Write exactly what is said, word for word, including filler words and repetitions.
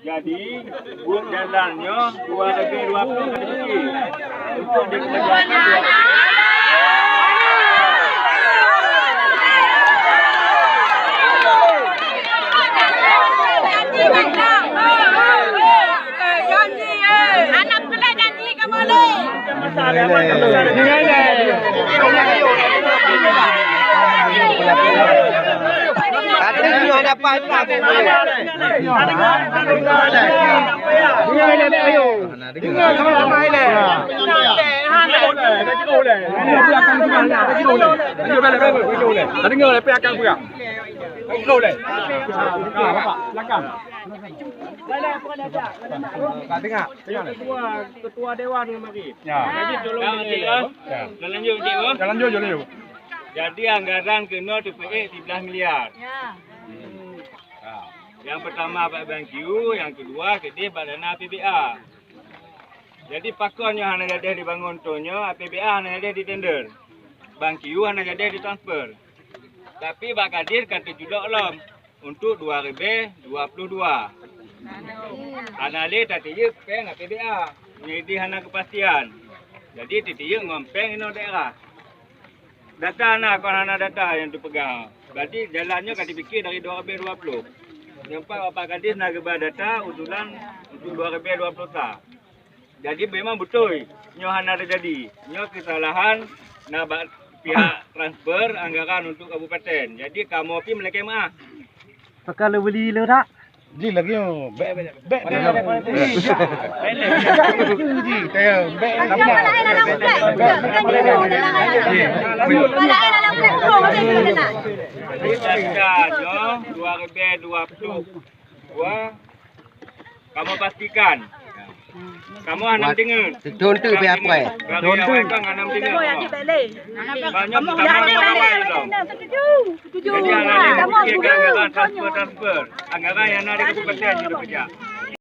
Jadi, buet jalan nyoe dua ribu dua puluh ka teupike. Untuk dikerjakan dua Ketua, ketua dewan kemarin. Ya. Jadi tolong. Ya. Dah lanjut, Cik, oh? Dah lanjut, dah lanjut. Jadi anggaran keunoe teupeuék sibelas miliar. Ya. Yang pertama bak Bank Q, yang kedua keudeh bak dana A P B A. Jadi pakon nyoe hana jadeh dibangun toh nyoe, A P B A hana jadeh ditender. Bank Q hana jadeh ditransfer. Tapi bak Kadis ka teuculok lom untuk dua ribu dua puluh dua. Hana lé tatiyeueb péng A P B A. Nyoe ideh hana keupastian. Jadi tatiyeueb ngon péng inoe daerah. Data na kon hana data nyang teupeugah. Berarti jalan nyoe ka dipike dari dua ribu dua puluh. Nyoe pat Bapak Kadis na geuba data usulan untuk dua ribu dua puluh sa. Jadi memang beutôi nyoe hana teujadi. Nyoe keusalahan na bak pihak transfer anggaran untuk kabupaten. Jadi kamoe pih meulakèe meu'ah. Pakon lôn beuli lôn dak? Ji lagèe nyoe, bèk, bèk. Ji, ji, tayang, bèk. Dua ribu dua puluh dua, kamoe pastikan. Kamoe hana deungoe. Beutôi tu, biar apa, eh? Bagi awai kan hana deungoe. Banyak kamoe awai dong. Jadi hana deungoe, pikirkan anggaran transfer, transfer. Anggaran nyang na di kabupaten itu kerja.